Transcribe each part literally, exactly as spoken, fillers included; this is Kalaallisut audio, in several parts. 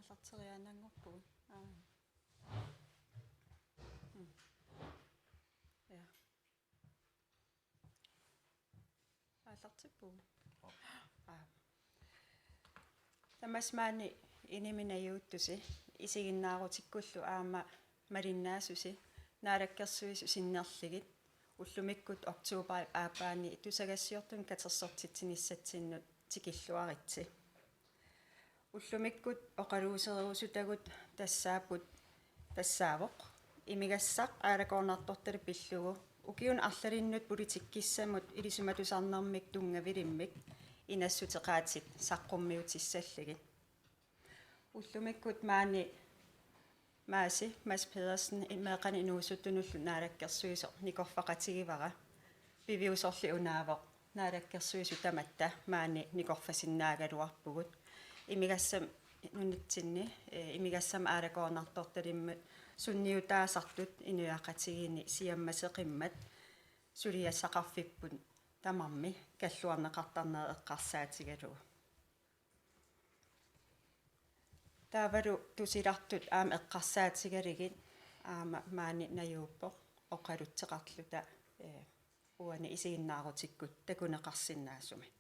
Aallarteriaannanngorpugut. Aa. Mm. Ja. Aallartippugut. Aa. Tamassi maani inimi najuuttusi isiginnaarutikkullu aamma malinnaasusi naalakkersuisut sinnerlugit ullumikkut oktobarip aappaani tusagassiortunut katersortitsinissatsinnut tikilluaritsi. Ullumikkut oqaluusererusutagut tassaapput, tassaavoq: Imigassaq aalakoornartortalik pillugu ukiunut arlalinnut politikkissamut ilisimatusarnermik tunngavilimmik inassuteqaatit saqqummiutissallugit. Ullumikkut maani Maasi, Mads Pedersen, meeqqanik inuusuttunullu naalakkersuisoq nikorfaqatigivara. Piviusorli unaavoq: Naalakkersuisut tamatta maani nikorfasinnaagaluarpugut. Imigassam-, nunatsinni, eh, imigassamik aalakoornartortalimmut sunniutaasartut inuiaqatigiinni siammaseqimmat suliassaqarfipput tamarmik kalluarneqartarnerat eqqarsaatigalugu. Taavalu tusilartut aamma eqqarsaatigalugit aamma maani najuuppoq oqalutseqarluta, eh, uani isiginnaarutikkut takuneqarsinnaasumik.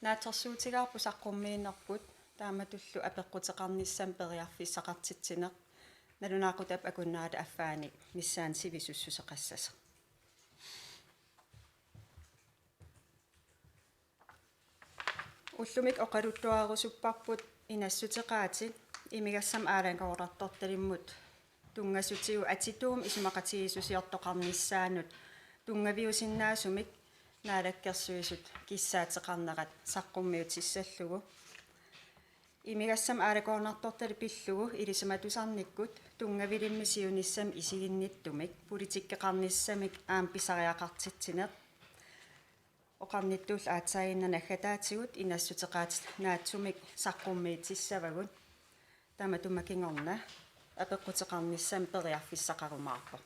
Naatsorsuutigaarput saqqummiinerput, taamatullu apeqquteqarnissamik periarfissaqartitsineq, nalunaaqutap akunnerata affaani missaani sivisussuseqassasoq. Ullumi oqaluttuarerusupparput inassuteqaatit imigassamik aalakoornartortalimmut tunngasutigut atituumik isumaqatigiissusiortoqarnissaanut tunngaviusinnaasumik naalakkersuisut kissaateqarnerat saqqummiutissallugu. Imigassamik aalakoornartortalik pillugu ilisimatusarnikkut tunngavilimmik siunissami isiginnittumik politikkeqarnissamik aamma pisariaqartitsineq. Oqarnittut aatsaaginnaq naggataatigut inassuteqaatit naatsumik saqqummiutissavagut. Tamatuma kingorna apeqquteqarnissamik periarfissaqarumaarpoq.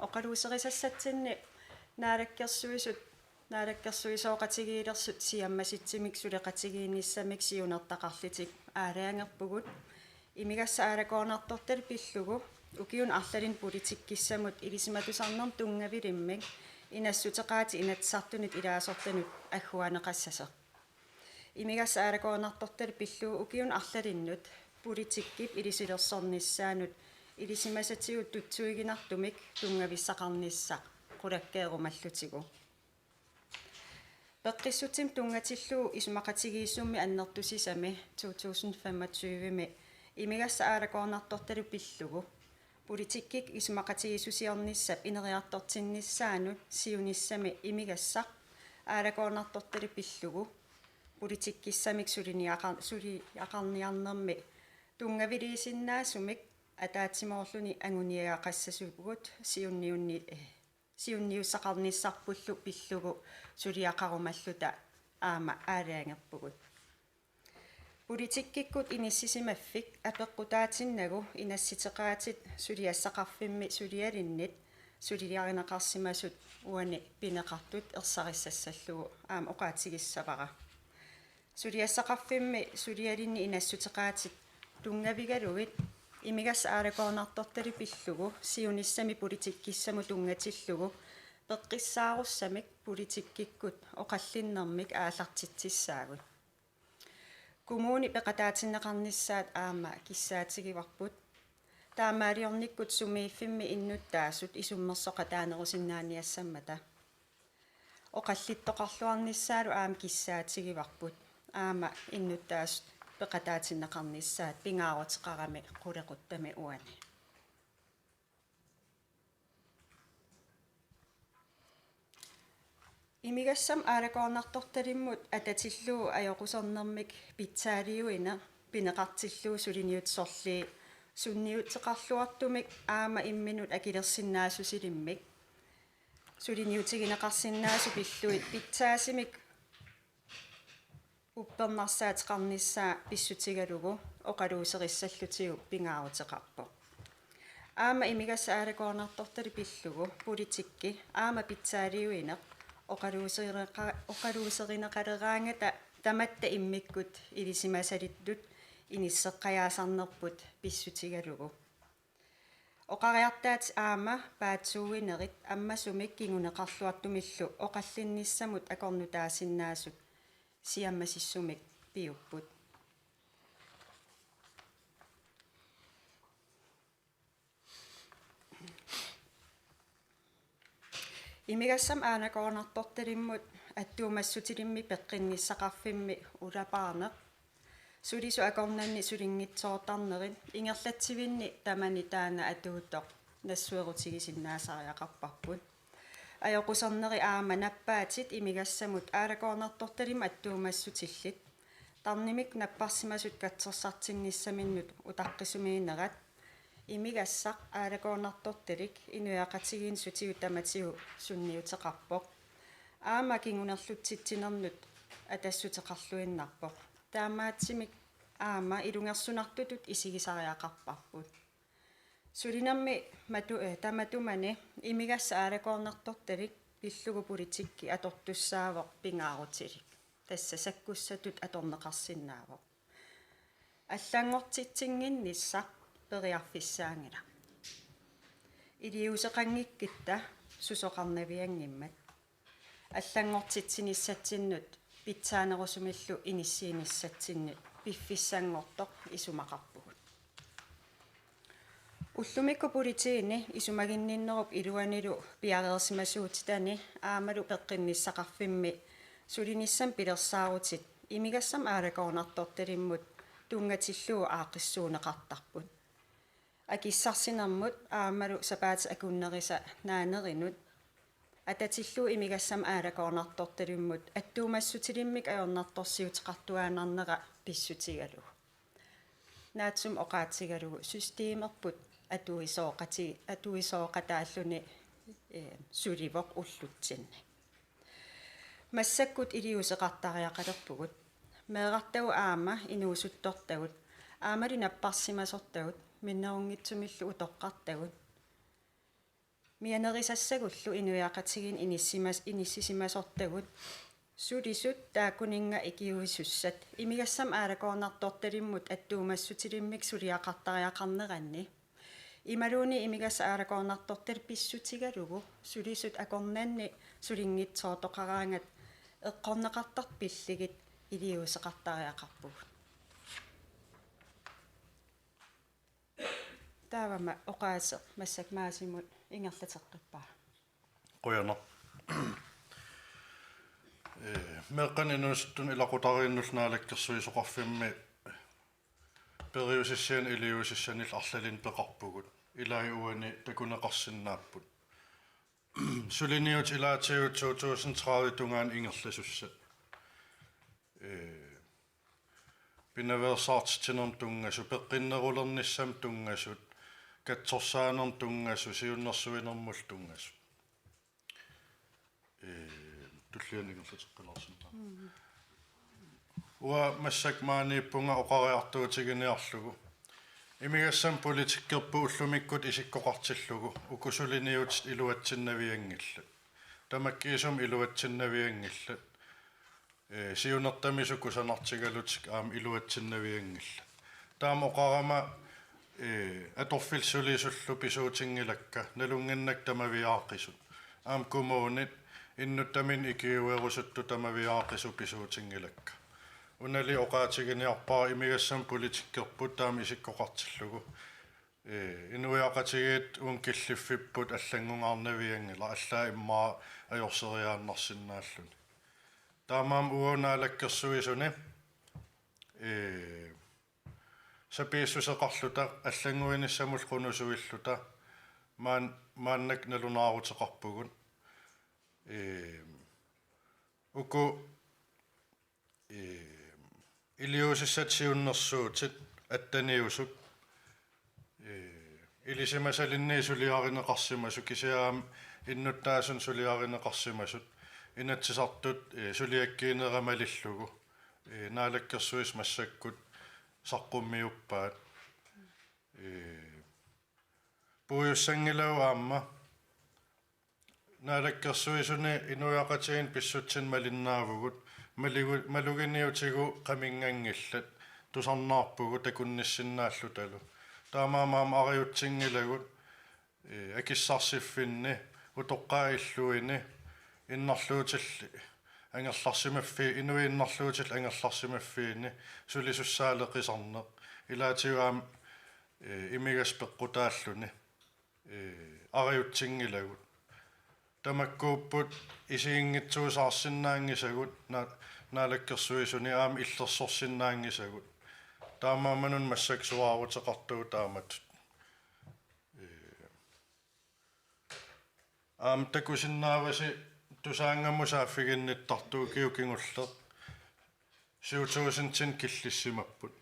Oqaluuserisassatsinni naalakkersuisut, naalakkersuisooqatigiilersut siammasitsumik suleqatigiinnissamik siunertaqarlutik aalajangerpugut. Imigassaq aalakoornartortalik pillugu ukiunut arlalinnut politikkissamut ilisimatusarnermik tunngavilimmik inassuteqaatit Inatsisartunut ilaasortanut agguaanneqassasoq. Imigassaq aalakoornartortalik pillugu ukiunut arlalinnut politikkip ilisilersornissaanut ilisimasatigut tutsuiginartumik tunngavissaqarnissaq qulakkeerumallutigu. Peqqissutsimik tunngatillugu isumaqatigiissummi annertusisami to tusind femogtyve-mi imigassaq aalakoornartortalik pillugu politikkikkut isumaqatigiissusiornissap ineriartortinnissaanut siunissami imigassaq aalakoornartortalik pillugu politikkissamik suliniaqar-, suliaqarniarnermi tunngaviliisinnaasumik ataatsimoorluni anguniagaqassasugut siunniunni-, eh, siunniussaqarnissarpullu pillugu suliaqarumalluta aamma aalajangerpugut. Politikkikkut inissisimaffik apeqqutaatinnagu inassuteqaatit suliassaqarfimmi sulialinnit suliliarineqarsimasut uani pineqartut ersarissassallugu aamma oqaatigissavara. Suliassaqarfimmi sulialinnit inassuteqaatit tunngavigalugit imigassaq aalakoornartortalik pillugu siunissami politikkissamut tunngatillugu peqqissaarussamik politikkikkut oqallinnermik aallartitsissaagut. Kommunit peqataatinneqarnissaat aamma kissaatigivarput. Taamaaliornikkut sumiiffimmi innuttaasut isummersoqataanerusinnaaniassammata. Oqallittoqarluarnissaalu aamma kissaatigivarput. Aamma innuttaasut peqataatinneqarnissaat pingaaruteqarami qulequttami uani. Imigassamik aalakoornartortalimmut atatillugu ajoqusernermik pitsaaliuineq pineqartillugu suliniutit sorliit sunniuteqarluartumik aamma imminut akilersinnaassusilimmik suliniutigineqarsinnaasut pillugit pitsaasumik uppernarsaateqarnissaa pissutigalugu oqaluuserissallutigu pingaaruteqarpoq. Aamma imigassaq aalakoornartortalik pillugu politikki aamma pitsaaliuineq oqaluuserineqa-, oqaluuserineqaleraangata tamatta immikkut ilisimasalittut inisseqqajaasarnerput pissutigalugu. Oqariartaat aamma paatsuuinerit ammasumik kinguneqarluartumillu oqallinnissamut akornutaasinnaasut siammasissumik piupput. Imigassamik aalakoornartortalimmut attuumassutilimmik peqqinnissaqarfimmi ulapaarneq. Sulisut akornanni sulinngitsoortarnerit ingerlatsivinni tamani taanna atuuttoq nassuerutigisinnaasariaqarparput. Ajoqusernerit aamma nappaatit imigassamut aalakoornartortalimmut attuumassutillit. Tarnimik napparsimasut katsorsartinnissaminnut utaqqisumiinnerat imigassaq aalakoornartortalik inuiaqatigiinni sutigut tamatigut sunniuteqarpoq. Aamma kingunerlutsitsinernut atassuteqarluinnarpoq. Taamaattumik aamma ilungersunartutut isigisariaqarparput. Sulinermi matu-, eh, tamatumani imigassaq aalakoornartortalik pillugu politikki atortussaavoq pingaarutilik. Tassa sakkussatut atorneqarsinnaavoq. Allanngortitsinnginnissaq periarfissaanngilaq. Iliuuseqanngikkutta susoqarnavianngimmat. Allanngortitsinissatsinnut pitsaanerusumillu inissiinissatsinnut piffissanngortoq isumaqarpugut. Ullumikkut politiini isumaginninnerup iluanilu piareersimasuutitani aammalu peqqinnissaqarfimmi sulinissamut pilersaarutit imigassamik aalakoornartortalimmut tunngatillugu aaqqissuunneqartarput. Akissarsinermut aammalu sapaatip akunnerisa naanerinut atatillugu imigassamik aalakoornartortalimmut attuumassutilimmik ajornartorsiuteqartuaannarnera pissutigalugu. Naatsumik oqaatigalugu systemerput atuisooqati-, atuisooqataalluni, eh, sulivoq ullutsinni. Massakkut iliuuseqartariaqalerpugut. Meerartagut aamma inuusuttortagut, aammalu napparsimasortagut, minnerunngitsumillu utoqqartagut. Mianerisassagullu inuiaqatigiinni inissimas-, inissisimasortagut. Sulisut taakkuninnga ikiuisussat imigassamik aalakoornartortalimmut attuumassutilimmik suliaqartariaqarneranni. Imaluunniit imigassaq aalakoornartortalik pissutigalugu sulisut akornanni sulinngitsoortoqaraangat eqqorneqartarput pillugit iliuuseqartariaqarpugut. Taavami oqaaseq massakkut Maassimut ingerlateqqippara. Qujanaq. Ee, meeqqanut inuusuttunut ilaqutariinnullu naalakkersuisoqarfimmi periusissianik iliuusissanillu arlalinnik peqarpugut. Ilai uani takuneqarsinnaapput. Suliniutit ilaatigut to tusind tredive tungaanut ingerlasussat. Ee, pinaveersaartitsinermut tunngasut, peqqinnerulernissamut tunngasut, katsorsaanermut tunngasut, siunnersuinermullu tunngasut. Ee, tulliani ingerlateqqilaarsinnaavat. Mm. Uanga massakkut maaniippunga oqariartuutiginiarlugu. Imigassamik politikkerput ullumikkut isikkoqartillugu uku suliniutit iluatsinnavianngillat. Tamakkiisumik iluatsinnavianngillat. Ee, siunertamisut kusanartigalutik aamma iluatsinnavianngillat. Taama oqarama, ee, atorfillit sulisullu pisuutinngilakka, nalunnginnakku tamaviaaqisut. Aamma kommunit innuttaminnik ikiuerusuttut tamaviaaqisut pisuutinngilakka. Unali oqaatiginiarpara imigassamik politikkerput taama isikkoqartillugu. Ee, inuiaqatigiit uunga killiffipput allanngungaarnavianngilaq, allaat immaqa ajorseriaannarsinnaalluni. Taamaammat uagut naalakkersuisuni, ee, sapiissuseqarluta allannguinissamullu qunusuilluta maan-, maannakkut nalunaaruteqarpugut. Ee, uku, ee, iliuusissat siunnersuutit attaniusut, ee, ilisimasalinniit suliarineqarsimasut, kisianni aamma innuttaasunut suliarineqarsimasut, Inatsisartut, ee, suliakkiinera malillugu, ee, naalakkersuisut massakkut saqqummiuppaat. Ee, Puigussanngilagut aamma Naalakkersuisuni inuiaqatigiinni pissutsinik malinnaavugut, maligu-, maluginiutigut qaminnganngillat, tusarnaarpugut takunnissinnaallutalu. Taamaammat aamma arajutsinngilagut, ee, akissarsiffinni, utoqqaat illuini, innarluutillit angerlarsimaffi-, inuit innarluutillit angerlarsimaffiini sulisussaaleqisarneq, ilaatigut aamma, ee, imigassaq peqqutaalluni, ee, arajutsinngilagut. Tamakkuupput isiginngitsuusaarsinnaanngisagut na-, Naalakkersuisuni aamma illersorsinnaanngisagut. Taamaammat una massakkut suaaruteqartugut taamatut. Ee, aamma takusinnaavasi Tusaanngamut saaffiginnittartut ukiut kingulliit syv tusindinik killissimapput.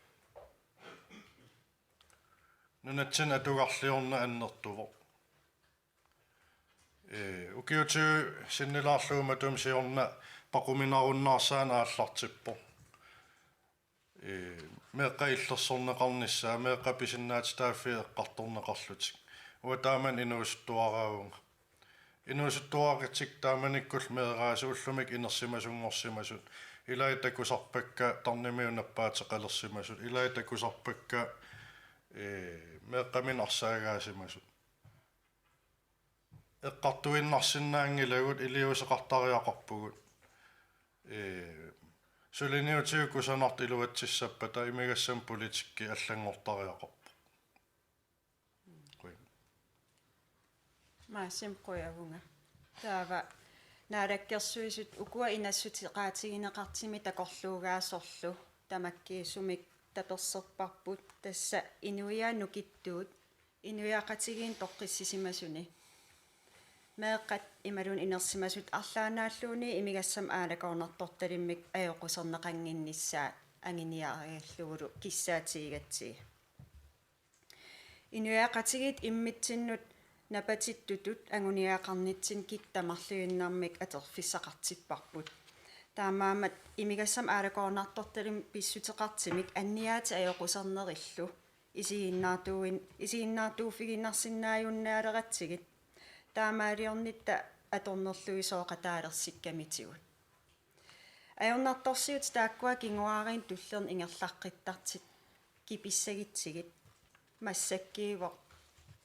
Nunatsinni atugarliorneq annertuvoq. Ee, ukiut tyve sinnilaarlugu matuma siorna paquminarunnaarsaaneq aallartippoq. Ee, meeqqat illersorneqarnissaat, meeqqat pisinnaatitaaffii eqqartorneqarlutik. Uanga taamani inuusuttuaraavunga. Inuusuttuaqatik taamanikkullu meeraasut ullumikkut inersimasunngorsimasut. Ilai takusarpakka tarnimiunut nappaateqalersimasut. Ilai takusarpakka, ee, meeqqaminnut arsaagaasimasut. Eqqartuinnarsinnaanngilagut, iliuuseqartariaqarpugut. Ee, suliniutigut kusanartut iluatsissappata imigassamik politikki allanngortariaqarpoq. Qujan. Maassim, qujavunga. Taava Naalakkersuisut ukua inassuteqaatigineqartumi takorluugaasorlu tamakkiisumik taperserparput, tassa inuiaat nukittuut inuiaqatigiinni toqqissisimasuni. Meeqqat imaluunniit inersimasut arlaannaalluunniit imigassamik aalakoornartortalimmik ajoquserneqannginnissaat anguniagallugulu kissaatigigatsigit. Inuiaqatigiit imminnut napatittutut anguniagaqarnitsinni kikkut tamarluinnarmik atorfissaqartipparput. Taamaammat imigassamik aalakoornartortalimmik pissuteqartumik anniaatit ajoqusernerillu isiginnaartuuin-, isiginnaartuuffiginnarsinnaajunnaaleratsigit, taamaaliornitta atornerluisooqataalersikkamitigut. Ajornartorsiutit taakkua kinguaariinnut tullinnut ingerlaqqittartut kipissagitsigit massakkuuvoq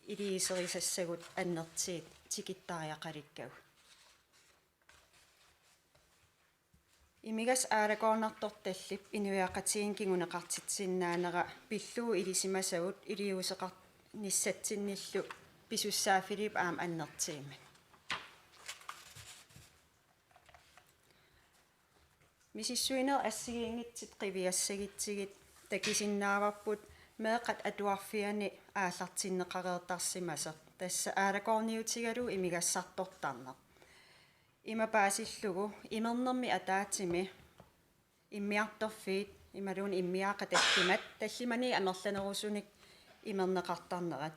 iliuuserisassagut annertuut tikittariaqalikkagut. Imigassaq aalakoornartortallip inuiaqatigiinnut kinguneqartitsisinnaanera pillugu ilisimasagut iliuuseqarnissatsinnillu pisussaaffilipput aamma annertuummat. Misissuinerit assigiinngitsut qiviassagitsigit takusinnaavarput meeqqat atuarfianni aallartinneqareertarsimasoq, tassa aalakoorniutigalugu imigassartortarneq. Ima paasillugu imernermi ataatsimi immiartorfiit imaluunniit immiaaqqat tallimat tallimanik amerlanerusunik imerneqartarnerat.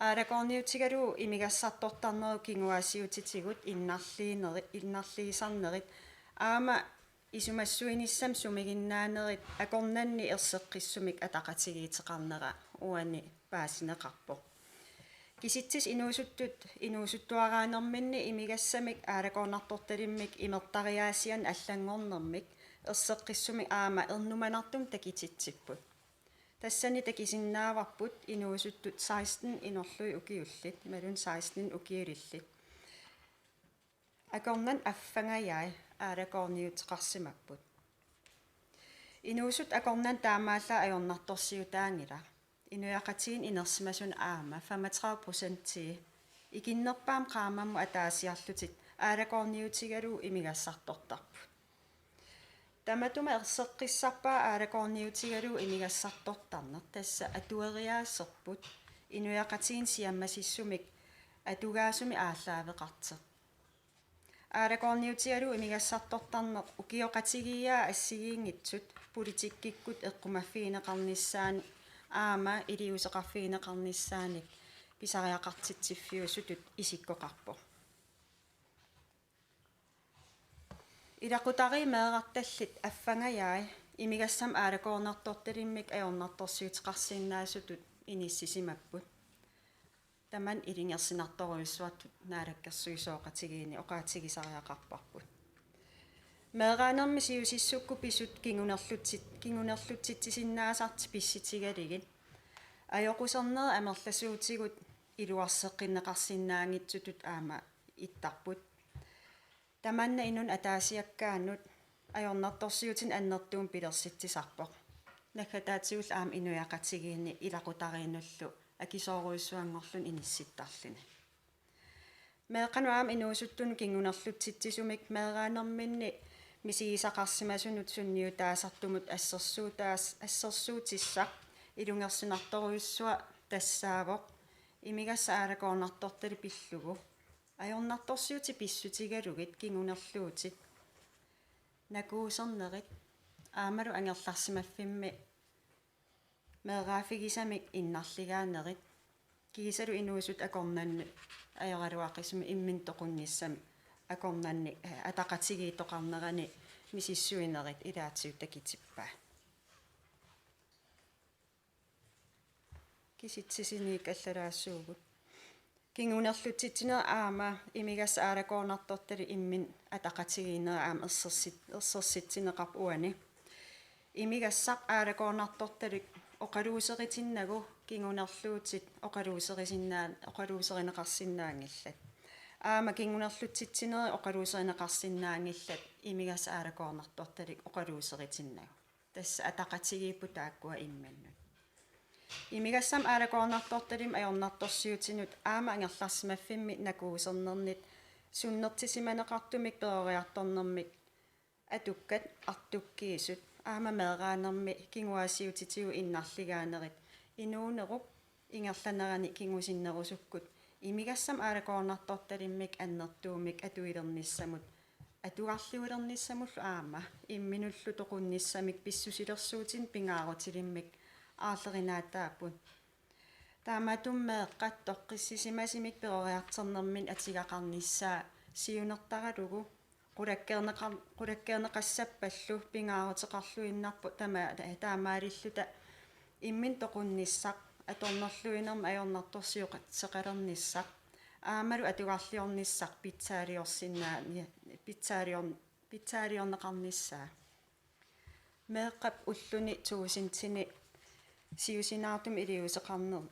Aalakoorniutigalugu imigassartortarnerup kinguaassiuutitigut innarliinerit, innarliisarnerit aamma isumassuinissamut sumiginnaanerit akornanni erseqqissumik ataqatigiittoqarnera uani paasineqarpoq. Kisitsisit inuusuttut inuusuttuaraanerminni imigassamik aalakoornartortalimmik imertariaasiannik allanngornermik erseqqissumik aamma ernumanartumik takutitsipput. Tassani takusinnaavarput inuusuttut seksten inorlugit ukiullit, imaluunniit seksten ukiulillit. Akornanni affangajai aalakoorniuteqarsimapput. Inuusuttut akornanni taamaallaat ajornartorsiutaanngilaq. Inuiaqatigiinni inersimasunut aamma femogtredive procentii ikinnerpaamik qaammammut ataasiarlutik aalakoorniutigalugu imigassartortarput. Tamatuma erseqqissarpaa aalakoorniutigalugu imigassartortarneq, tassa atueriaaserput inuiaqatigiinni siammasissumik atugaasumik aallaaveqartoq. Aalakoorniutigalugu imigassartortarneq ukioqatigiiaat assigiinngitsut politikkikkut eqqumaffigineqarnissaannik aamma iliuuseqarfigineqarnissaannik pisariaqartitsiffiusutut isikkoqarpoq. Ilaqutariit meerartallit affangajai imigassamik aalakoornartortalimmik ajornartorsiuteqarsinnaasutut inissisimapput. Tamanna ilungersunartorujussuartut naalakkersuisooqatigiinni oqaatigisariaqarparput. Meeraanermi siusissukkut pisut kingunerlutsit-, kingunerlutsitsisinnaasartik pissutigalugit ajoqusernerit amerlasuutigut iluarseqqinneqarsinnaanngitsutut aamma ittarput. Tamanna inunnik ataasiakkaanut ajornartorsiutinik annertuumik pilersitsisarpoq. Naggataatigullu aamma inuiaqatigiinni ilaqutariinnullu akisoorujussuanngorluni inissittarluni. Meeqqanut aamma inuusuttunut kingunerlutsitsisumik meeraanerminni misigisaqarsimasunut sunniutaasartumut assersuutaas-, assersuutissaq ilungersunartorujussuaq tassaavoq imigassaq aalakoornartortalik pillugu ajornartorsiutit pissutigalugit kingunerluutit nakuusernerit aammalu angerlarsimaffimmi meeraaffigisamik innarligaanerit kiisalu inuusuttut akornanni ajoraluaqisumik imminut toqunnissamik akornanni, eh, ataqatigiittoqarnerani misissuinerit ilaatigut takutippaat. Kisitsisinikuullalaassuugut. Kingunerlutsitsineq aamma imigassaq aalakoornartortalik imminut ataqatigiinneq aamma ersersit-, ersersitsineqarpoq uani. Imigassaq aalakoornartortalik oqaluuseritinnagu kingunerluutit oqaluuserisinnaan-, oqaluuserineqarsinnaanngillat. Aamma kingunerlutsitsinerit oqaluuserineqarsinnaanngillat imigassaq aalakoornartortalik oqaluuseritinnagu. Tassa ataqatigiipput taakkua imminnut. Imigassamik aalakoornartortalimmik ajornartorsiutinut aamma angerlarsimaffimmi nakuusernernit sunnertisimaneqartumik peroriartornermik atukkat artukkiisut aamma meeraanermi kinguaassiuutitigut innarligaanerit inuunerup ingerlanerani kingusinnerusukkut imigassamik aalakoornartortalimmik annertuumik atuilernissamut atugarliulernissamullu aamma imminullu toqunnissamik pissusilersuutinik pingaarutilimmik aarlerinaataapput. Taamaattumik meeqqat toqqissisimasumik peroriartornerminni atugaqarnissaa siunertaralugu qulakkeerneqar-, qulakkeerneqassappallu pingaaruteqarluinnarpoq tama-, taamaalilluta imminut toqunnissaq atornerluinermik ajornartorsiuteqalernissaq aammalu atugarliornissaq pitsaaliorsinnaa-, pitsaalior-, pitsaaliorneqarnissaa. Meeqqap ulluni tuusintini siusinaartumik iliuuseqarneq,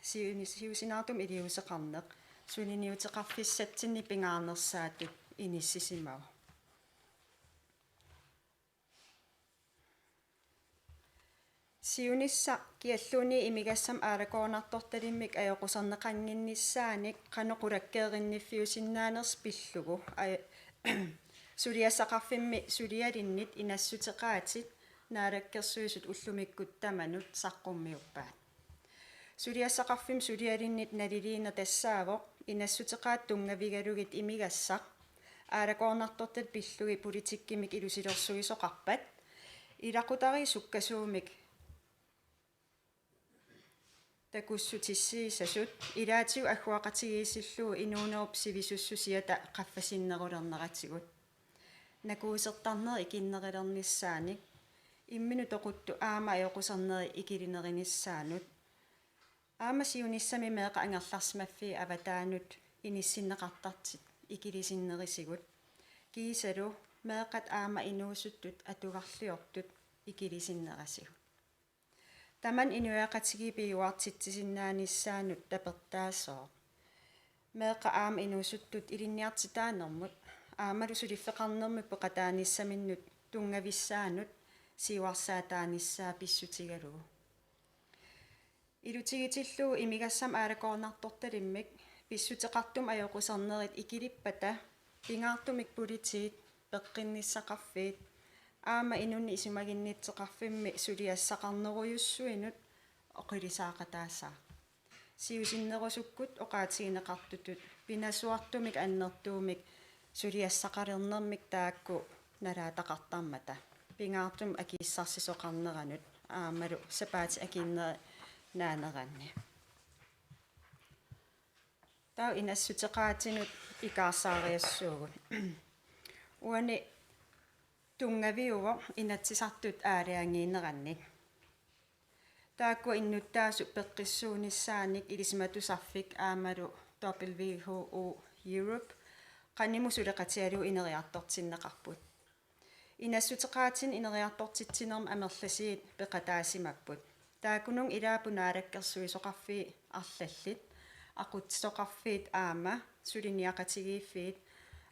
siuni-, siusinaartumik iliuuseqarneq suliniuteqarfissatsinnik pingaarnersaatut inissisimavoq. Siunissaq kialluunniit imigassamik aalakoornartortalimmik ajoquserneqannginnissaanik qanoq qulakkeerinniffiusinnaanersoq pillugu aj-, suliassaqarfimmi sulialinnit inassuteqaatit Naalakkersuisut ullumikkut tamanut saqqummiuppaat. Suliassaqarfimmi sulialinnit naliliineq tassaavoq inassuteqaatit tunngavigalugit imigassaq aalakoornartortalik pillugit politikkimik ilusilersuisoqarpat ilaqutariit sukkasuumik takussutissiissasut ilaatigut agguaqatigiissillugu inuunerup sivisussusiata qaffasinnerulerneratigut. Nakuusertarnerit ikinnerulernissaanik, imminut toquttut aamma ajoqusernerit ikilinerunissaannut. Aamma siunissami meeqqat angerlarsimaffiit avataanut inissinneqartartut ikilisinnerusugut. Kiisalu meeqqat aamma inuusuttut atugarliortut ikilisinnerusugut. Tamanna inuiaqatigiit piujuartitsisinnaanissaannut tapertaasooq. Meeqqat aamma inuusuttut ilinniartitaanermut aammalu suliffeqarnermut peqataanissaminnut tunngavissaannut siuarsaataanissaa pissutigalugu. Ilutigitillugu imigassamik aalakoornartortalimmik pissuteqartumik ajoqusernerit ikilippata pingaartumik politiit, peqqinnissaqarfiit aamma inunnik isumaginnittoqarfimmi suliassaqarnerujussuinut oqilisaaqataassaaq. Siusinnerusukkut oqaatigineqartutut pinasuartumik annertuumik suliassaqalernermik taakku nalaataqartarmata pingaartumik akissarsisoqarneranut aammalu sapaatit akinneri naaneranni. Taava inassuteqaatinut ikaarsaariassuugut. Uani tunngaviuvoq Inatsisartut aalajangiinerannik. Taakkua innuttaasut peqqissuunissaanik ilisimatusarfik aammalu W H O Europe qanimut suleqatigalugu ineriartortinneqarput. Inassuteqaatinut ineriartortitsinermi amerlasiit peqataasimapput. Taakkununnga ilaapput naalakkersuisoqarfiit arlallit, aqutsisoqarfiit aamma suliniaqatigiiffiit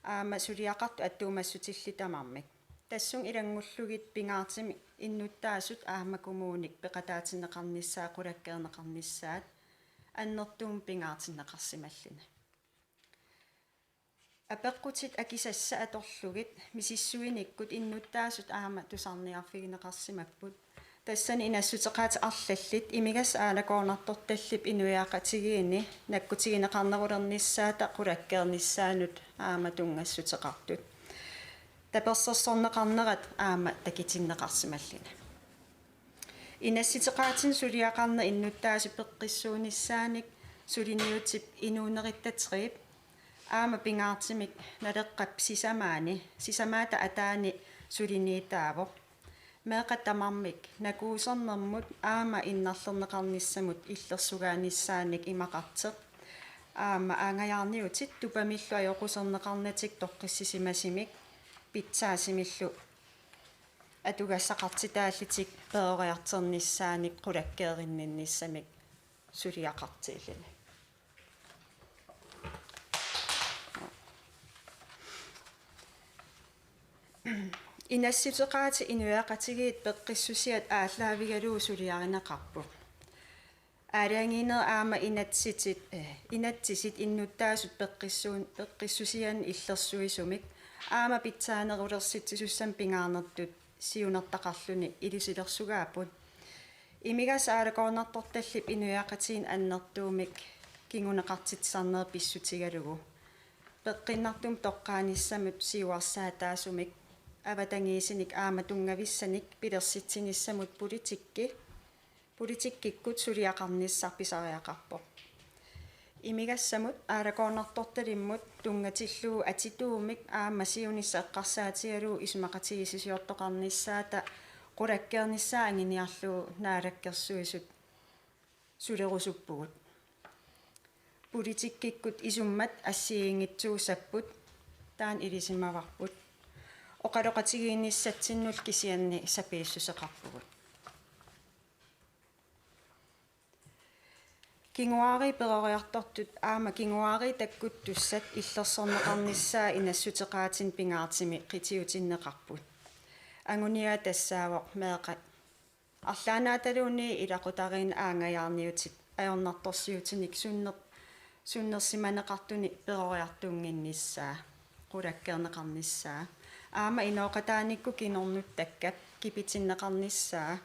aamma suliaqartut attuumassutillit tamarmik. Tassunga ilanngullugit pingaartumik innuttaasut aamma kommunit peqataatinneqarnissaat qulakkeerneqarnissaat annertuumik pingaartinneqarsimalluni. Apeqqutit akisassat atorlugit misissuinikkut innuttaasut aamma tusarniarfigineqarsimapput. Tassani inassuteqaatit arlallit imigassaq aalakoornartortallip inuiaqatigiinni nakkutigineqarnerulernissaata qulakkeernissaannut aamma tunngassuteqartut. Tapersersorneqarnerat aamma takutinneqarsimalluni. Inassuteqaatinut suliaqarneq innuttaasut peqqissuunissaanik suliniutip inuuneruttateriip aamma pingaartumik Naleqqap sisamaani, sisamaata ataani suliniutaavoq. Meeqqat tamarmik nakuusernermut aamma innarlerneqarnissamut illersugaanissaannik imaqartoq aamma aanngajaarniutit tupamillu ajoquserneqarnatik toqqissisimasumik pitsaasumillu atugassaqartitaallutik peroriartornissaannik qulakkeerinninnissamik suliaqartuulluni. Inassuteqaatit inuiaqatigiit peqqissusiat aallaavigalugu suliarineqarput. Aalajangiinerit aamma inatsisit, eh, inatsisit innuttaasut peqqissuun-, peqqissusiannut illersuisumik aamma pitsaanerulersitsisussamik pingaarnertut siunertaqarluni ilusilersugaapput. Imigassaq aalakoornartortallip inuiaqatigiinni annertuumik kinguneqartitsisarneq pissutigalugu peqqinnartumik toqqaanissamut siuarsaataasumik avatangiisinik aamma tunngavissanik pilersitsinissamut politikki, politikkikkut suliaqarnissaq pisariaqarpoq. Imigassamut aalakoornartortalimmut tunngatillugu atituumik aamma siunissaq eqqarsaatigalugu isumaqatigiissisiortoqarnissaata qulakkeernissaa anguniarlugu naalakkersuisut sulerusuppugut. Politikkikkut isummat assigiinngitsuussapput, taanna ilisimavarput. Oqaloqatigiinnissatsinnullu kisianni sapiissuseqarpugut. Kinguaariit peroriartortut aamma kinguaariit takkuttussat illersorneqarnissaat inassuteqaatinut pingaartumik qitiutinneqarput. Anguniagaq tassaavoq meeqqat arlaannaataluunniit ilaqutariinni aanngajaarniutit ajornartorsiutinik sunner-, sunnersimaneqartunik peroriartunnginnissaa, qulakkeerneqarnissaa. Aamma inooqataanikkut kinornuttakkat kipitinneqarnissaa.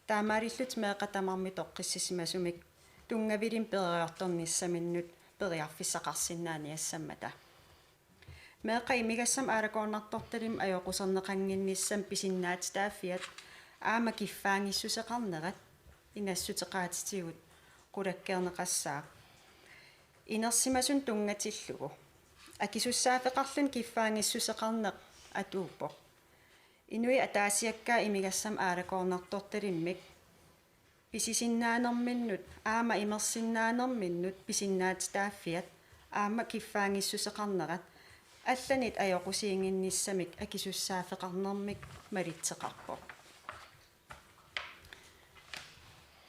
Taamaalillutik meeqqat tamarmik toqqissisimasumik tunngavilimmik peroriartornissaminnut periarfissaqarsinnaaniassammata. Meeqqat imigassamut aalakoornartortalimmik ajoquserneqannginnissamut pisinnaatitaaffiat aamma kiffaanngissuseqarnerat inassuteqaatitigut qulakkeerneqassaaq. Inersimasunut tunngatillugu akisussaaffeqarluni kiffaanngissuseqarneq atuuppoq. Inuit ataasiakkaat imigassamut aalakoornartortalimmik pisisinnaanerminnut aamma imersinnaanerminnut pisinnaatitaaffiat aamma kiffaanngissuseqarnerat allanit ajoqusiinnginnissamik akisussaaffeqarnermik malitseqarpoq.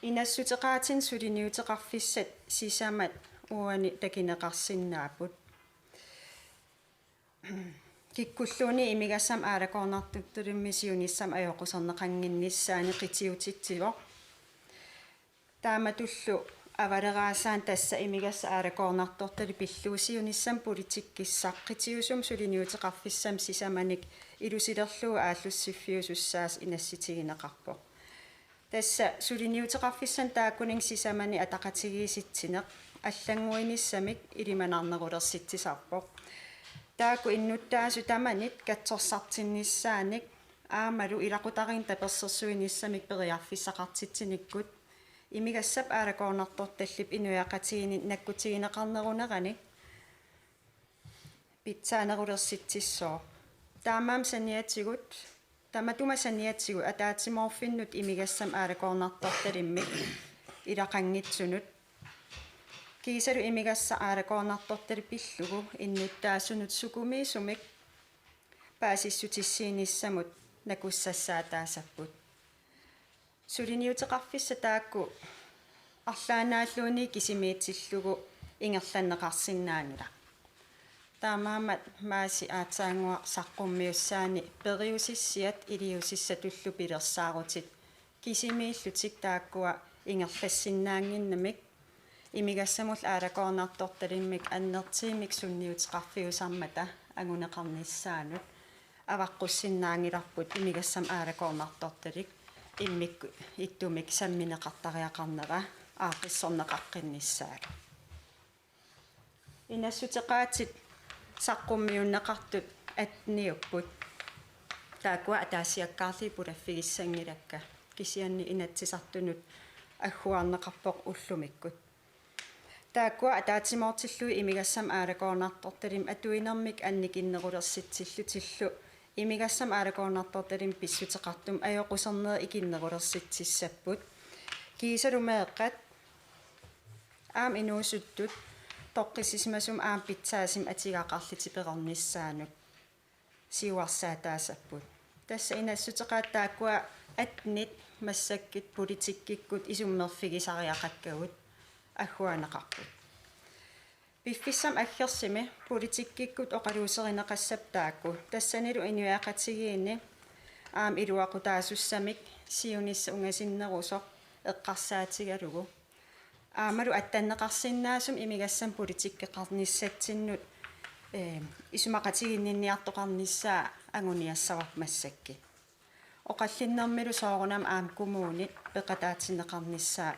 Inassuteqaatinut suliniuteqarfissat sisamat uani takuneqarsinnaapput. Kikkulluunniit imigassamut aalakoornartortalimmik siunissamut ajoquserneqannginnissaanut qitiutitsivoq. Taamatullu avaleraasaanni tassa imigassaq aalakoornartortalik pillugu siunissami politikkissaq qitiusumik suliniuteqarfissamik sisamanik ilusilerlugu aallussiffiusussaasut inassutigineqarpoq. Tassa suliniuteqarfissanik taakkuninnga sisamanik ataqatigiissitsineq allannguinissamik ilimanarnerulersitsisarpoq. Taakku innuttaasut tamanit katsorsartinnissaannik aammalu ilaqutariinni tapersersuinissamik periarfissaqartitsinikkut imigassap aalakoornartortallip inuiaqatigiinni nakkutigineqarneruneranik pitsaanerulersitsissooq. Taamaammat saniatigut Tamatuma saniatigut ataatsimoorfinnut imigassamik aalakoornartortalimmik ilaqanngitsunut kiisalu imigassaq aalakoornartortalik pillugu innuttaasunut sukumiisumik paasissutissiinissamut nakussassaataasapput. Suliniuteqarfissat taakku arlaannaalluunniit kisimiitsillugu ingerlanneqarsinnaanngilaq. Taamaammat Maasi aatsaannguaq saqqummiussaani periusissiat iliuusissatullu pilersaarutit kisimiillutik taakkua ingerlassinnaannginnamik imigassamullu aalakoornartortalimmik annertuumik sunniuteqarfiusarmata anguneqarnissaanut avaqqussinnaanngilarput imigassamik aalakoornartortalik immikkut ittumik sammineqartariaqarnera aaqqissorneqaqqinnissaa. Inassuteqaatit saqqummiunneqartut atteniupput. Taakkua ataasiakkaarlugit pulaffigissanngilakka, kisianni Inatsisartunut agguarneqarpoq ullumikkut. Taakkua ataatsimoortillugit imigassamik aalakoornartortalimmik atuinermik annikinnerulersitsillutillu imigassamik aalakoornartortalimmik pissuteqartumik ajoqusernerit ikinnerulersitsissapput. Kiisalu meeqqat aamma inuusuttut toqqissisimasumik aamma pitsaasumik atigaqarlutik peqarnissaannut siuarsaataasapput. Tassa inassuteqaat taakkua attenit massakkut politikkikkut isummerfigisariaqakkagut agguarneqarput. Piffissami aggersumi politikkikkut oqaluuserineqassapput taakku, tassanilu inuiaqatigiinni aamma iluaqutaasussamik siunissaq ungasinnerusoq eqqarsaatigalugu. Aammalu attanneqarsinnaasumik imigassamik politikkeqarnissatsinnut, ee, isumaqatiginninniartoqarnissaa anguniassavarput massakkut. Oqallinnermilu soorunami aamma kommunit peqataatinneqarnissaa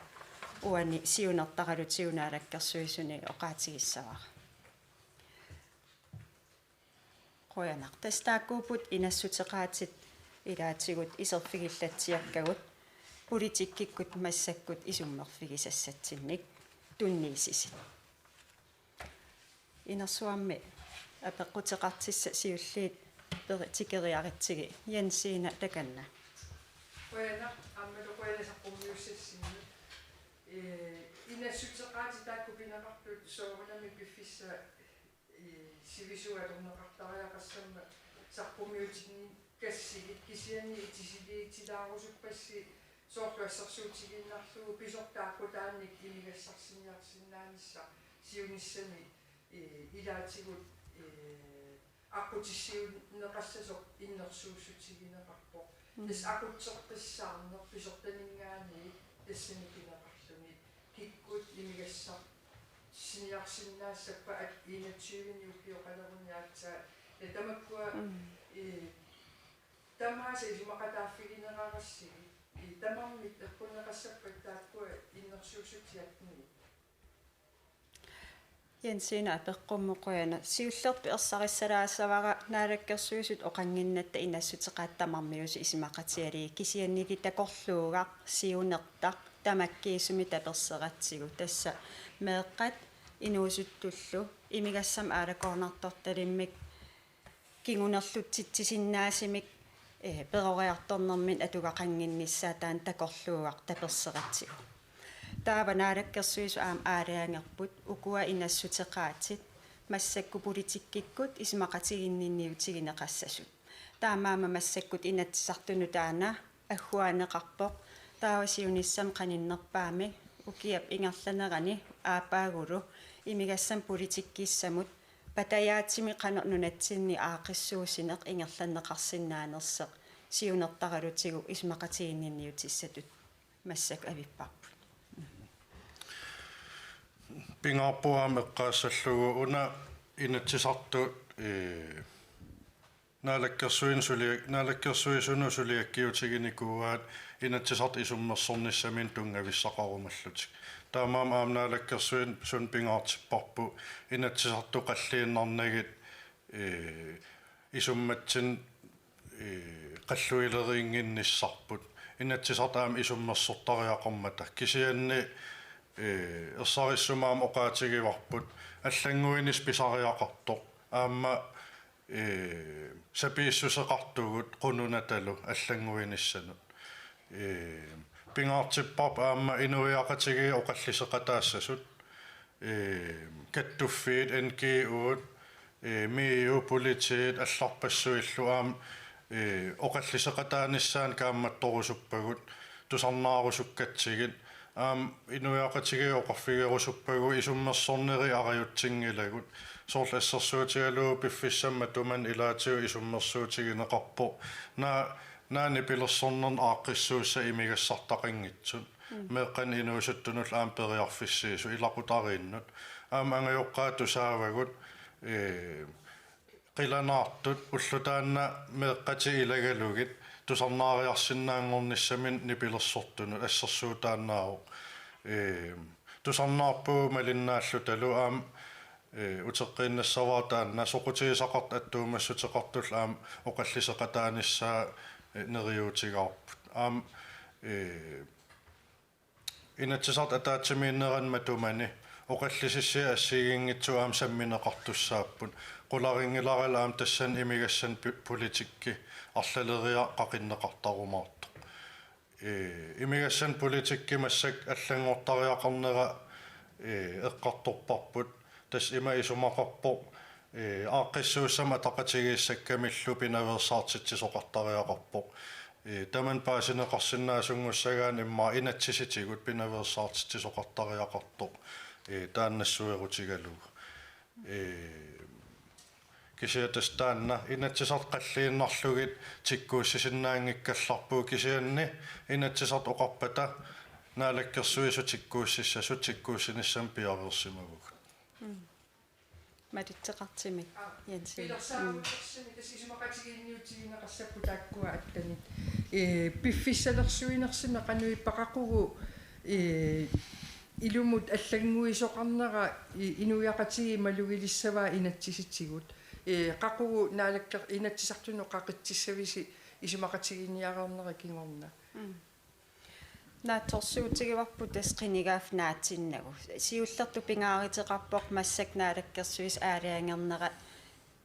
uani siunertaralutigu Naalakkersuisuni oqaatigissavara. Qujanaq. Tassa taakkuupput inassuteqaatit ilaatigut iserfigillatsiakkagut politikkikkut massakkut isummerfigisassatsinnik tunniussisut. Inersuarmi apeqquteqartussat siulliit peri-, tikeriaritsigit. Jensina, takanna. Qujanaq, aammalu qujanaq saqqummiussassinnut. Ee, inassuteqaatit taakku pineqartut soorunami piffissap, ee, sivisuut atorneqartariaqassammat saqqummiutinngikkassigut, kisianni itisiliitilaarusuppassi soorlu assersuutigiinnarlugu pisoq taakkutaannik imigassarsiniarsinnaanissaq siunissami, ee, ilaatigut, ee, aqqutissiuunneqassasoq innersuussutigineqarpoq. Mm. Tassa aqutseqqissaarneq pisortaninngaanniit tassani pineqarluni. Kikkut imigassarsinniarsinnaassappat at-, enogtyveni ukioqaleruni aatsaat. Ja tamakkua, mm, ee, tamaasa isumaqataaffigineqarassigit. Ee, tamarmik eqqunneqassappat taakkua innersuussutigineqarput. Jensina apeqqummut qujanaq. Siullertut ersarissalaassavara Naalakkersuisut oqannginnatta inassuteqaatit tamarmiusut isumaqatigalugit, kisiannili takorluugaq siunertaq tamakkiisumik taperseratsigu. Tassa meeqqat inuusuttullu imigassamik aalakoornartortalimmik kingunerlutsitsisinnaasumik, ee, peroriartornermik atugaqannginnissaa taanna takorluugaq taperseratsigu. Taava Naalakkersuisut aamma aalajangerput ukua inassuteqaatit massakkut politikkikkut isumaqatiginninniutigineqassasut. Taamaammat massakkut Inatsisartunut taanna agguarneqarpoq. Taava siunissami qaninnerpaami ukiap ingerlanerani aappaagulu imigassamik politikkissamut patajaatsumik qanoq nunatsinni aaqqissuussineq ingerlanneqarsinnaanersoq siunertaralutigu isumaqatiginninniutissatut massakkut avipparput. Pingaarpoq aamma eqqaassallugu una Inatsisartut, ee, Naalakkersuin sulia-, Naalakkersuisunut suliakkiutiginikuuaat Inatsisartut isummersornissaminnik tunngavissaqarumallutik. Taamaammat aamma Naalakkersuisunut pingaartipparput Inatsisartut qalliinnarnagit, ee, isummatsinnik, ee, qalluileriinnginnissarput. Inatsisartut aamma isummersortariaqarmata. Kisianni, ee, ersarissumik aamma oqaatigivarput allannguinissaq pisariaqartoq. Aamma ee, sapiissuseqartugut qununatalu allannguinissanut. Ee, pingaartipparput aamma inuiaqatigiit oqalliseqataassasut, ee, kattuffiit, N G O-t, ee, MIO, politiit, allarpassuillu aamma, ee, oqalliseqataanissaannut kaammattorusuppagut, tusarnaarusukkatsigit, aamma inuiaqatigiit oqarfigerusuppagut isummersornerit arajutsinngilagut, soorlu assersuutigalugu piffissami matumani ilaatigut isummersuutigineqarpoq, naa, naak nipilersornerni aaqqissuussat imigassartaqanngitsut. Mm. Meeqqanik inuusuttunullu aamma periarfissiisut ilaqutariinnut. Aamma angajoqqaat tusaavagut, ee, qilanaartut ulloq taanna meeqqatik ilagalugit tusarnaariarsinnaanngornissaminnik nipilersortunut, assersuutaannaavoq. Ee, tusarnaarpugut malinnaallutalu aamma, ee, uteqqiinnassavara taanna soqutigisaqartut attuumassuteqartullu aamma oqalliseqataanissaa, ee, neriuutigaarput. Aamma, ee, Inatsisartut ataatsimiinneranni matumani oqallisissiat assigiinngitsut aamma sammineqartussaapput. Qularinngilara aamma tassani imigassanik pi-, politikki arlaleriarluni qaqinneqartarumaartoq. Ee, imigassanik politikki massakkut allanngortariaqarnera, ee, eqqartorparput. Tassa ima isumaqarpoq, ee, aaqqissuussamik ataqatigiissakkamillu pinaveersaartitsisoqartariaqarpoq. Ee, tamanna paasineqarsinnaasunngussaagaanni immaqa inatsisitigut pinaveersaartitsisoqartariaqartoq, ee, taanna nassuerutigalugu. Ee, kisianni tassa taanna Inatsisartut qalliinnarlugit tikkuussisinnaanngikkallarput, kisianni Inatsisartut oqarpata Naalakkersuisut tikkuussissasut tikkuussinissamut piareersimavugut. Mm. Malitseqartimik, Jensen. Pilersaarutersumi tassa isumaqatigiinniutigineqassapput taakkua allanit. Ee, piffissalersuinersimi qanoq ippa, qaqugu, ee, ilumut allannguisoqarnera i-, inuiaqatigiit malugilissavaat inatsisitigut. Ee, qaqugu naalakker-, Inatsisartunut qaqitsissavisi isumaqatigiinniareernera kingorna? Mm. Naatsorsuutigivarput tassa qinigaaffik naatsinnagu. Siullertut pingaaruteqarpoq massakkut Naalakkersuisut aalajangernera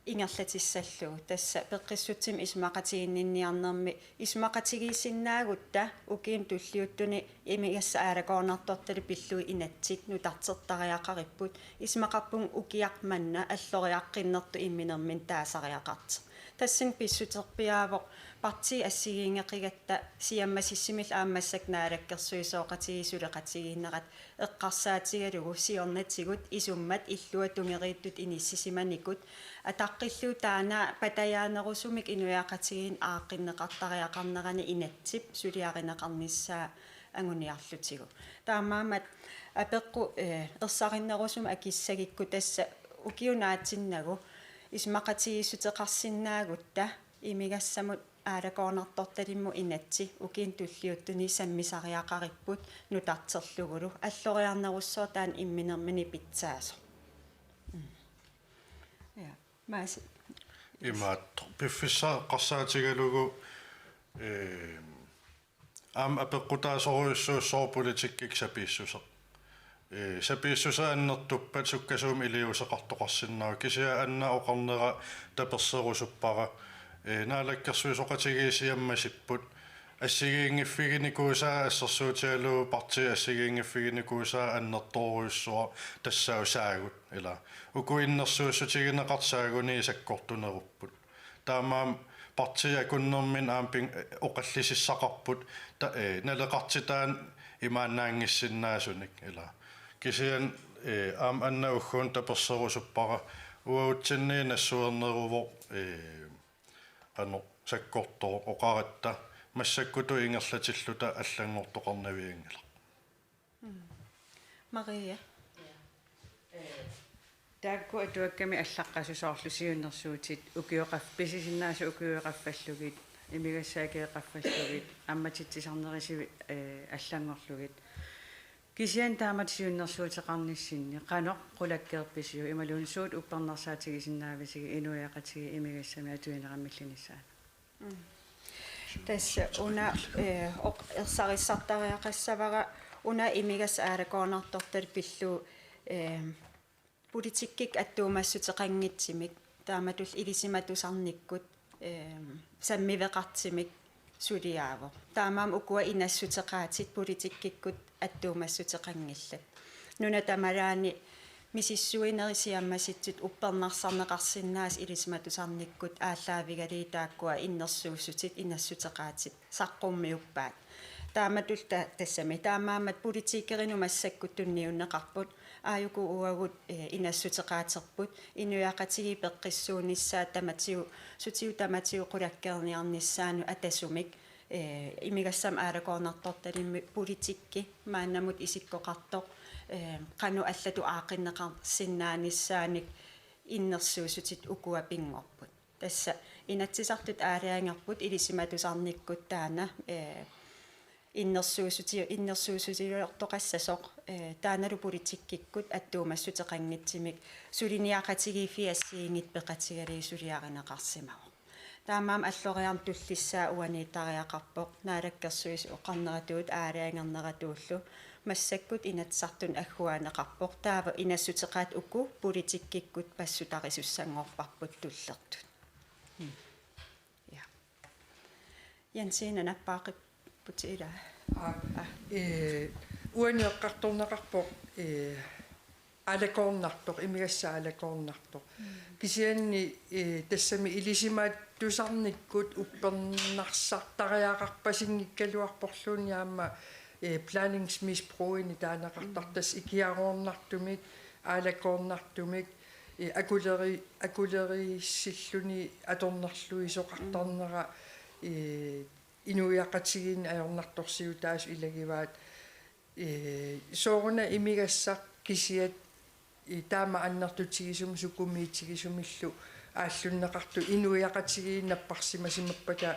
ingerlatissallugu. Tassa peqqissutsimik isumaqatiginninniarnermi isumaqatigiissinnaagutta ukiuni tulliuttuni imigassaq aalakoornartortalik pillugit inatsit nutartertariaqaripput. Isumaqarpunga ukiaq manna alloriaqqinnertut imminermini taasariaqartoq. Tassani pissuterpiaavoq partiit assigiinngeqigatta siammasissummillu aamma massakkut naalakkersuisooqatigiit suleqatigiinnerat eqqarsaatigalugu siornatigut isummat illuatungeriittut inissisimanikut ataqqillugu taanna patajaanerusumik inuiaqatigiinni aaqqinneqartariaqarnerani inatsip suliarineqarnissaa anguniarlutigu. Taamaammat apeqqut, eh, ersarinnerusumik akissagikku tassa ukiup naatsinnagu isumaqatigiissuteqarsinnaagutta imigassamut aalakoornartortalimmut inatsit ukiuni tulliuttuni sammisariaqaripput nutarterlugulu alloriarnerussaaq taanna imminermini pitsaasoq. Mm. Ja, Maasi. Imaattoq. Piffissaq eqqarsaatigalugu, eh, aamma apeqqutaasorujussuussaaq politikkikkut sapiissuseq. Ee, sapiissuseq annertuppat sukkasuumik iliuuseqartoqarsinnaavoq, kisianni Anna oqarnera taperserusuppara. Ee, naalakkersuisooqatigiit siammasipput. Assigiinngiffiginikuusaa assersuutigalugu partiit assigiinngiffiginikuusaa annertoorujussuaq tassaavoq saagut, ilaa. Uku innersuussutigineqartut saaguniit sakkortunerupput. Taamaammat partiit akunnerminni aamma ping-, oqallisissaqarput ta-, ee, naleqartitaannik imaannaanngissinnaasunik, ilaa. Kisianni, ee, aamma Anna ugguuna taperserusuppara uagutsinni nassuerneruvoq, ee, qanoq sakkortooq oqaratta massakkutut ingerlatilluta allanngortoqarnavianngilaq. Mm. Maria. Taakku atuakkamik allaqqasut soorlu siunnersuutit ukioqaff-, pisisinnaasut ukioqaffallugit, imigassaq akeqaffallugit, ammatitsisarnerisigut, eh, allanngorlugit. Kisianni taamatut siunnersuuteqarnissinni qanoq qulakkeerpisiuk imaluunniit suut uppernarsaatigisinnaavisigit inuiaqatigiit imigassamik atuineqarmillinissaat? Mm. Tassa una, eh, oq-, ersarissartariaqassavara una imigassaq aalakoornartortalik pillugu, eh, politikkikkut attuumassuteqanngitsumik Taamatullu ilisimatusarnikkut, ehm, sammiveqartumik suliaavoq. Taamaammat ukua inassuteqaatit politikkikkut attuumassuteqanngillat. Nuna tamalaani misissuinerit siammasitsut uppernarsarneqarsinnaasut ilisimatusarnikkut aallaavigalugit taakkua innersuussutit inassuteqaatit saqqummiuppaat. Taamatullu ta-, tassami taamaammat politikerinut massakkut tunniunneqarput, aajuku uagut, eh, inassuteqaaterput, inuiaqatigiit peqqissuunnissaat tamatigut, sutigut tamatigut qulakkeerniarnissaannut atasumik, eh, imigassamut aalakoornartortalimmut politikki maannamut isikkoqartoq, eh, qanoq allatut aaqqinneqarsinnaanissaanik innersuussutit ukua pinngorput. Tassa Inatsisartut aalajangerput ilisimatusarnikkut taanna, eh, innersuussuti-, innersuussutigilertoqassasoq, eh, taannalu politikkikkut attuumassuteqanngitsumik suliniaqatigiiffiit assigiinngitsut peqatigalugit suliarineqarsimavoq. Taamaammat alloriarneq tullissaa uaniittariaqarpoq, Naalakkersuisut oqarneratuut aalajangerneratuullu massakkut Inatsisartuni agguaanneqarpoq, taava inassuteqaatit uku politikkikkut passuttarisussanngorparput tullertut. Hmm. Ja. Jensiina nappaaqipputit ilaa. Aa, aa. Ee, uani eqqartorneqarpoq, ee, aalakoornartoq, imigassaq aalakoornartoq. Mm. Kisianni, ee, tassami ilisimatusarnikkut uppernarsartariaqarpasinngikkaluarporluunniit aamma, ee, blandingsmisbrugini taaneqartartoq, mm, tassa ikiaroornartumik, aalakoornartumik, ee, akuleri-, akulerissilluni atornerluisoqartarnera, mm, ee, inuiaqatigiinni ajornartorsiutaasut ilagivaat, ee, sooruna imigassaq kisiat, ee, taama annertutigisumik sukumiitigisumillu aallunneqartut inuiaqatigiinni napparsimasimappata,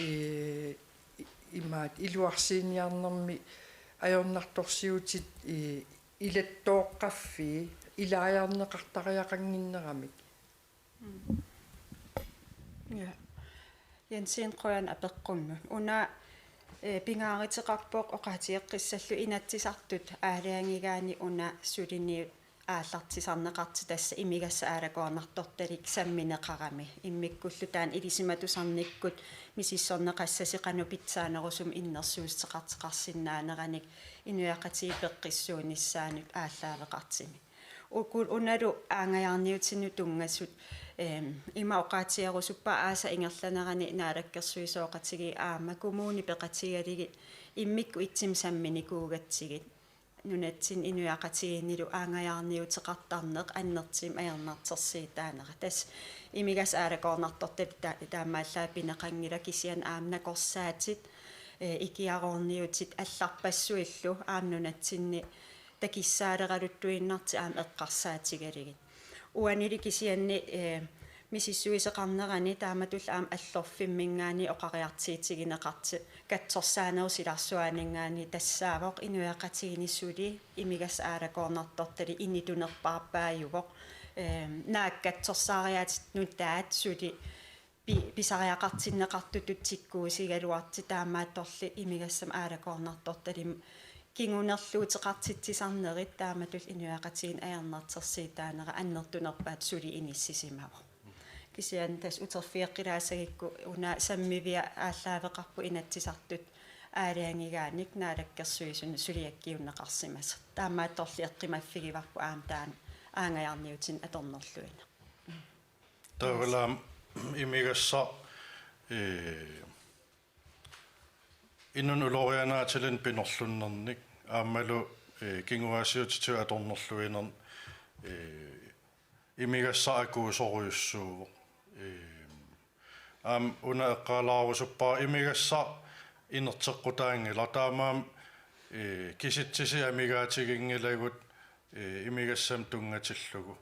ee, i-, imaat iluarsiiniarnermi ajornartorsiutit, ee, ilattooqqaffii ilaajarneqartariaqannginneramik. Mm. Ja. Jensiina, qujan apeqqunnut. Una, eh, pingaaruteqarpoq oqaatigeqqissallugu Inatsisartut aalajangigaanni una suliniut aallartisarneqartut, tassa imigassaq aalakoornartortalik sammineqarami. Immikkullu taanna ilisimatusarnikkut misissorneqassasut qanoq pitsaanerusumik innersuussuteqartoqarsinnaaneranik inuiaqatigiit peqqissuunnissaannut aallaaveqartumik. Uku unalu aanngajaarniutinut tunngasut, ehm, ima oqaatigerusuppara aasap ingerlanerani naalakkersuisooqatigiit aamma kommunit peqatigalugit immikkut ittumik samminikuugatsigit nunatsinni inuiaqatigiinnilu aanngajaarniuteqartarneq annertuumik ajornartorsiutaanera. Tassa imigassaq aalakoornartortalik ta-, taamaallaat pineqanngilaq, kisianni aamma nakorsaatit, eh, ikiaroorniutit allarpassuillu aamma nunatsinni takissaaleraluttuinnartut aamma eqqarsaatigalugit. Uanili kisianni, eh, misissuisoqarnerani taamatullu aamma Allorfimminngaanniit oqariartuutigineqartoq katsorsaanerup silarsuaaninngaanniit tassaavoq inuiaqatigiinni suli imigassaq aalakoornartortalik initunerpaarpaajuvoq. Eh, naak katsorsaariaatit nutaat suli pi-, pisariaqartinneqartutut tikkuusigaluartut, taamaattorli imigassamut aalakoornartortalik kingunerluuteqartitsisarnerit taamatullu inuiaqatigiinni ajornartorsiutaanera annertunerpaatut suli inissisimavoq. Kisianni tassa uterfigeqqilaassagukku una sammiviat aallaaveqarput Inatsisartut aalajangigaannik Naalakkersuisunut suliakkiunneqarsimasut. Taamaattorli eqqumaffigivarput aamma taanna aanngajaarniutinik atornerluineq. Taavalu aamma imigassaq, ee, inunnut ulorianaatilinnut pinerlunnernik aammalu, ee, kinguaassiuutitigut atornerluinernik, ee, imigassaq akuusorujussuuvoq. Ee, aamma una eqqaalaarusuppara imigassaq inerteqqutaanngilaq, taamaammat, ee, kisitsisit amigaatiginngilagut, ee, imigassamut tunngatillugu.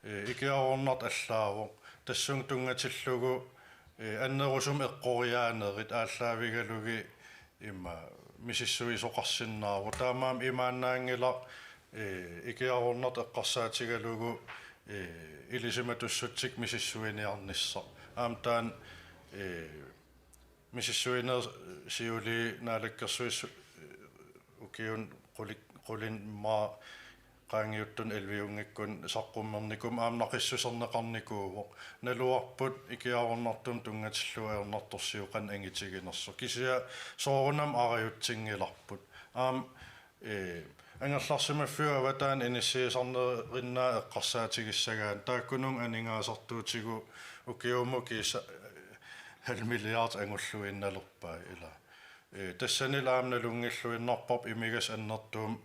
Ee, ikiaroornartoq allaavoq. Tassunga tunngatillugu, ee, annerusumik eqqoriaanerit aallaavigalugit ima misissuisoqarsinnaavoq. Taamaammat imaannaanngilaq, ee, ikiaroornartoq eqqarsaatigalugu, ee, ilisimatussutsikkut misissuiniarnissaq. Aamma taanna, ee, misissuineq siulii Naalakkersuisut, ee, ukiuni qulik-, qulinni immaqa qaangiuttuni elleve-unngikkunik saqqummernikuummat aamma naqissuserneqarnikuuvoq. Naluarput ikiaroornartumik tunngatillugu ajornartorsiut qanoq angitiginersoq. Kisianni soorunami arajutsinngilarput. Aamma, ee, angerlarsimaffiup avataani inissiisarnerinnaat eqqarsaatigissagaanni taakkununnga aningaasartuutigu ukiumut kiisa, ee, halv milliard angulluinnalerpai ilaa. Ee, tassanilu aamma nalunngilluinnarparput imigassaq annertuumik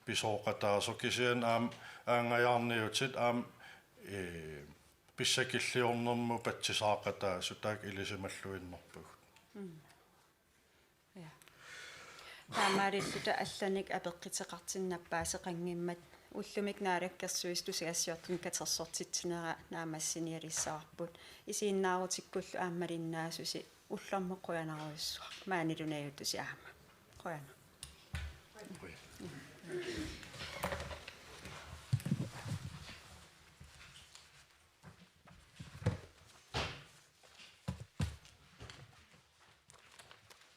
pisooqataasoq kisianni aamma aanngajaarniutit aamma, ee, pissakilliornermut patsisaaqataasut taakku ilisimalluinnarpagut. Mm. Ja. Taamaalilluta allanik apeqquteqartinneq apeqquteqanngimmat ullumi Naalakkersuisut tusagassiortunik katersortitsinera naammassinialissavarput. Isiinnaarutikkullu aamma malinnaasusi ullormut qujanarujussuaq. Maanilu najuuttusi aamma. Qujanaq.